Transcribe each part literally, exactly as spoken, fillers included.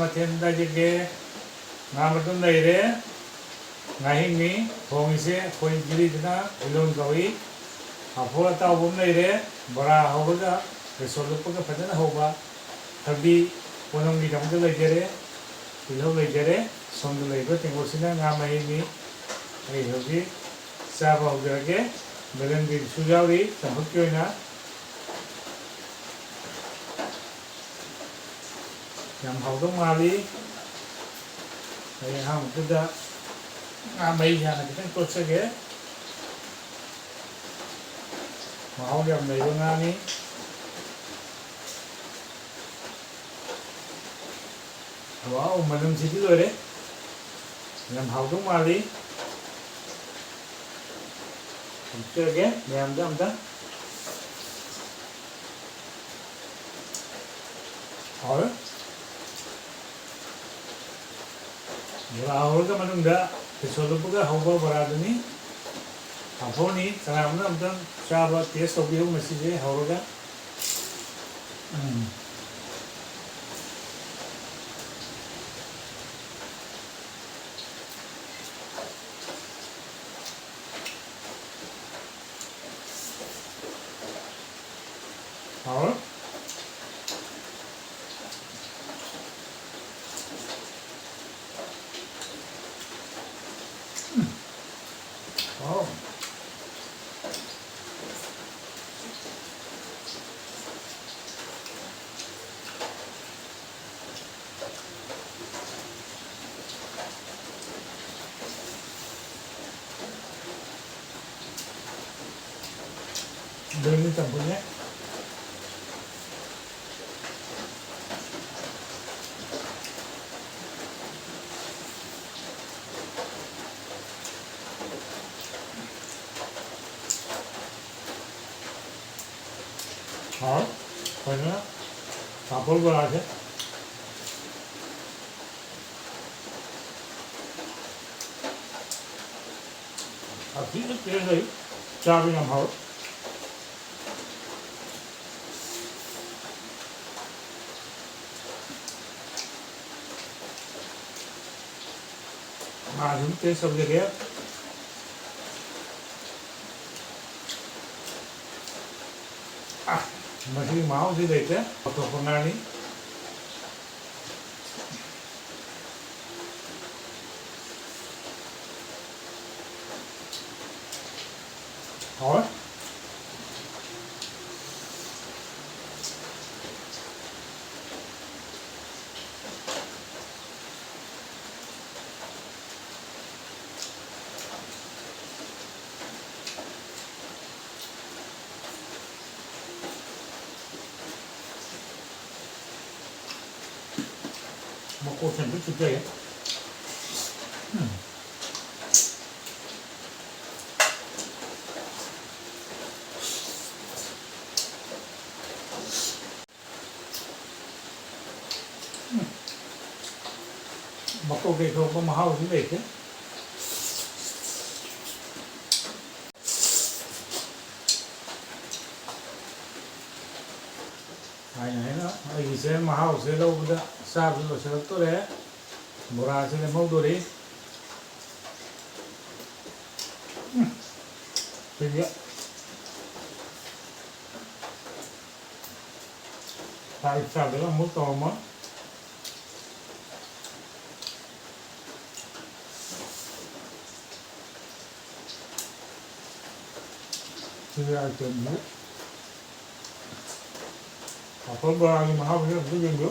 ꯃꯊꯦꯜ ꯍꯥꯏꯖꯒꯦ, ꯉꯥ ꯃꯇꯨꯝ ꯂꯩꯔꯦ, ꯉꯥꯍꯤꯡꯅꯤ ꯊꯣꯡꯉꯤꯁꯦ, ꯑꯩꯈꯣꯏ ꯖꯤꯔꯤꯗꯅ ꯏꯂꯣꯟ ꯀꯧꯏ꯫ ꯄꯥꯐꯣꯔ ꯑꯇꯥꯎꯕ ꯑꯃ ꯂꯩꯔꯦ, ꯕꯣꯔꯥ ꯍꯧꯔꯒ ꯕꯦꯁꯣꯟ ꯂꯨꯞꯄꯒ ꯐꯖꯅ ꯍꯧꯕ, ꯊꯕꯤ ꯄꯣꯠꯂꯝꯒꯤꯗꯃꯛꯇ ꯂꯩꯖꯔꯦ, ꯇꯤꯜꯍꯧ ꯂꯩꯖꯔꯦ꯫ ꯁꯣꯝꯗ ꯂꯩꯕ ꯇꯦꯡꯀꯣꯠꯁꯤꯅ ꯉꯥ ꯃꯍꯤꯅꯤ꯫ ꯑꯩ ꯍꯧꯖꯤꯛ ꯆꯥꯕ ꯍꯧꯖꯔꯒꯦ꯫ ꯕꯦꯂꯦꯟꯗ꯭ꯔꯤꯁꯨ ꯌꯥꯎꯔꯤ ꯆꯝꯐꯨꯠꯀꯤ ꯑꯣꯏꯅ꯫ ꯌꯥꯝ ꯍꯥꯎꯗꯧ ꯃꯥꯜꯂꯤ꯫ ꯑꯩ ꯑꯍꯥꯟꯕꯗꯨꯗ ꯉꯥ ꯃꯍꯤ ꯍꯥꯟꯅ ꯈꯤꯇꯪ ꯇꯣꯠꯆꯒꯦ꯫ ꯃꯍꯥꯎ ꯌꯥꯝ ꯂꯩꯕ ꯉꯥꯅꯤ꯫ ꯋꯥꯎ, ꯃꯅꯝꯁꯤꯗꯤ ꯂꯣꯏꯔꯦ꯫ ꯌꯥꯝ ꯍꯥꯎꯗꯧ ꯃꯥꯜꯂꯤ꯫ ꯍꯥꯞꯆꯔꯒꯦ ꯃꯌꯥꯝꯗ ꯑꯝꯇ꯫ ꯍꯥꯎꯔꯦ꯫ ꯕꯣꯔꯥ ꯍꯧꯔꯒ ꯃꯅꯨꯡꯗ ꯕꯦꯁꯣꯟ ꯂꯨꯞꯄꯒ ꯍꯧꯕ ꯕꯣꯔꯥꯗꯨꯅꯤ꯫ ꯄꯥꯐꯣꯔꯅꯤ꯫ ꯀꯅꯥꯒꯨꯝꯕꯅ ꯑꯝꯇꯪ ꯆꯥꯕ, ꯇꯦꯁ ꯇꯧꯕꯤꯌꯨ ꯉꯁꯤꯁꯦ ꯍꯧꯔꯒ꯫ ꯎꯝ꯫ ꯍꯥꯎꯔꯦ꯫ ꯎꯝ꯫ ꯍꯥꯎ꯫ ꯕꯦꯂꯦꯟꯗ꯭ꯔꯤ ꯆꯝꯐꯨꯠꯅꯦ꯫ ꯍꯥꯎ, ꯐꯖꯅ ꯄꯥꯐꯣꯔ ꯕꯣꯔꯥꯁꯦ꯫ ꯌꯥꯝ ꯊꯤꯅ ꯇꯦꯁ ꯂꯩ, ꯆꯥꯕ ꯌꯥꯝ ꯍꯥꯎꯋꯤ꯫ ꯉꯥꯁꯤ ꯑꯃꯨꯛ taste ꯇꯧꯖꯒꯦ꯫ ꯑꯥ, ꯃꯁꯤꯒꯤ ꯃꯍꯥꯎꯁꯤ ꯂꯩꯇꯦ꯫ ꯑꯇꯣꯞꯄ ꯉꯥꯅꯤ꯫ ꯍꯥꯎꯋꯦ꯫ ꯃꯀꯣꯛꯁꯦ ꯑꯝꯇ ꯆꯨꯞꯆꯒꯦ꯫ ꯎꯝ꯫ ꯎꯝ꯫ ꯃꯀꯣꯛꯇꯒꯤ ꯊꯣꯛꯄ ꯃꯍꯥꯎꯁꯤ ꯂꯩꯇꯦ꯫ ꯍꯥꯏꯅ ꯍꯥꯏꯅ ꯑꯩꯒꯤꯁꯦ ꯃꯍꯥꯎꯁꯦ ꯂꯧꯕꯗ ꯆꯥꯕꯁꯨ ꯂꯣꯏꯁꯤꯜꯂꯛꯇꯣꯔꯦ꯫ ꯕꯣꯔꯥꯁꯦ ꯂꯦꯝꯍꯧꯗꯣꯔꯤ꯫ ꯎꯝ꯫ ꯁꯤꯗꯤ ꯆꯥꯛ ꯆꯥꯗꯒ ꯑꯃꯨꯛ ꯇꯧꯔꯝꯃꯣ꯫ ꯁꯤꯒꯤ item ꯁꯤ ꯄꯥꯐꯣꯔ ꯕꯣꯔꯥꯒꯤ ꯃꯍꯥꯎꯁꯤ ꯑꯝꯇ ꯌꯦꯡꯕꯤꯌꯨ꯫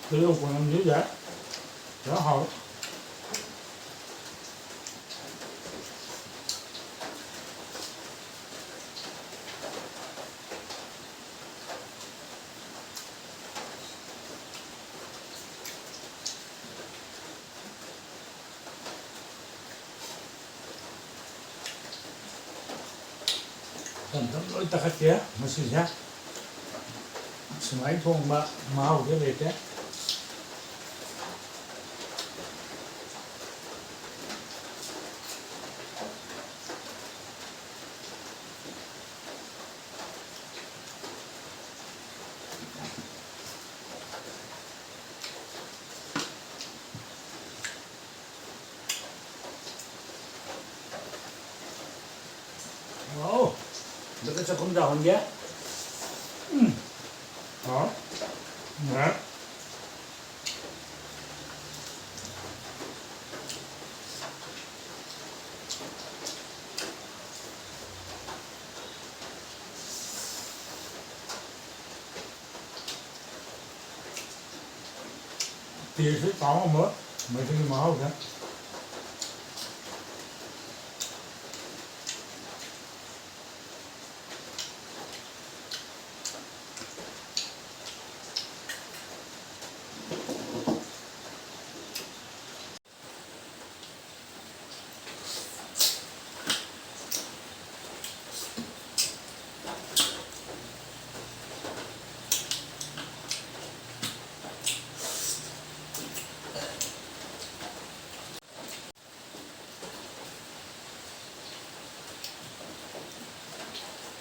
ꯇꯤꯜꯍꯧ ꯆꯅꯝꯁꯨ ꯌꯥꯏ꯫ ꯌꯥꯝ ꯍꯥꯎꯋꯦ꯫ ꯇꯞ ꯇꯞ ꯂꯣꯏ ꯇꯛꯈꯠꯀꯦ ꯉꯁꯤꯁꯦ꯫ ꯁꯨꯃꯥꯏꯅ ꯊꯣꯡꯕ ꯃꯍꯥꯎꯗꯤ ꯂꯩꯇꯦ꯫ ꯑꯗꯨꯒ ꯆꯥꯛꯈꯨꯝꯗ ꯍꯣꯟꯒꯦ꯫ ꯎꯝ꯫ ꯍꯥꯎ꯫ ꯉꯥꯏ꯫ Taste ꯁꯨ ꯀꯥꯎ ꯉꯝꯃꯣꯏ ꯃꯁꯤꯒꯤ ꯃꯍꯥꯎꯁꯦ꯫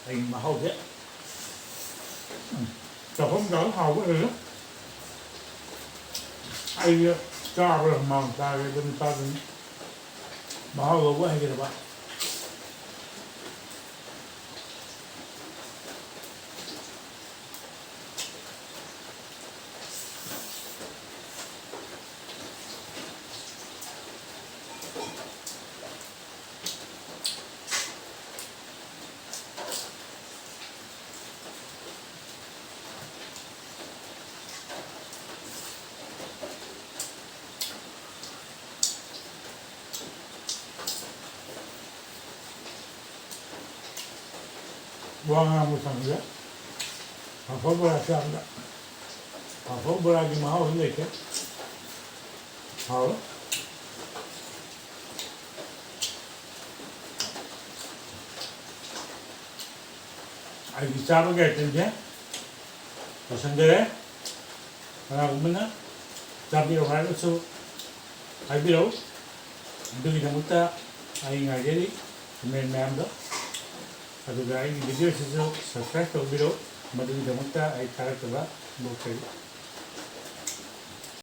ꯑꯩ ꯃꯍꯥꯎꯁꯦ, ꯎꯝ, ꯆꯥꯛꯈꯨꯝ ꯆꯥꯛ ꯍꯥꯎꯕ ꯍꯦꯜꯂꯦ꯫ ꯑꯩꯁꯦ ꯆꯥꯕꯗ ꯍꯨꯃꯥꯡ ꯇꯥꯔꯦ, ꯑꯗꯨꯝ ꯆꯥꯗꯣꯏꯅꯤ꯫ ꯃꯍꯥꯎ ꯂꯧꯕ ꯍꯩꯒꯗꯕ꯫ ꯋꯥ ꯉꯥꯡꯕ ꯁꯪꯗꯦ꯫ ꯄꯥꯐꯣꯔ ꯕꯣꯔꯥ ꯆꯥꯕꯗ ꯄꯥꯐꯣꯔ ꯕꯣꯔꯥꯒꯤ ꯃꯍꯥꯎ ꯑꯃ ꯂꯩꯇꯦ꯫ ꯍꯥꯎꯋꯦ꯫ ꯑꯩꯒꯤ ꯆꯥꯕꯒꯤ item ꯁꯦ ꯂꯣꯏꯁꯤꯟꯖꯔꯦ꯫ ꯀꯅꯥꯒꯨꯝꯕꯅ ꯆꯥꯕꯤꯔꯣ ꯍꯥꯏꯔꯒꯁꯨ ꯍꯥꯏꯕꯤꯔꯛꯎ꯫ ꯑꯗꯨꯒꯤꯗꯃꯛꯇ ꯑꯩ ꯉꯥꯏꯖꯔꯤ comment ꯃꯌꯥꯝꯗꯣ꯫ ꯑꯗꯨꯒ ꯑꯩꯒꯤ video ꯁꯤꯁꯨ subscribe ꯇꯧꯕꯤꯔꯣ, ꯃꯗꯨꯒꯤꯗꯃꯛꯇ ꯑꯩ ꯊꯥꯒꯠꯆꯕ ꯐꯣꯡꯗꯣꯛꯆꯔꯤ꯫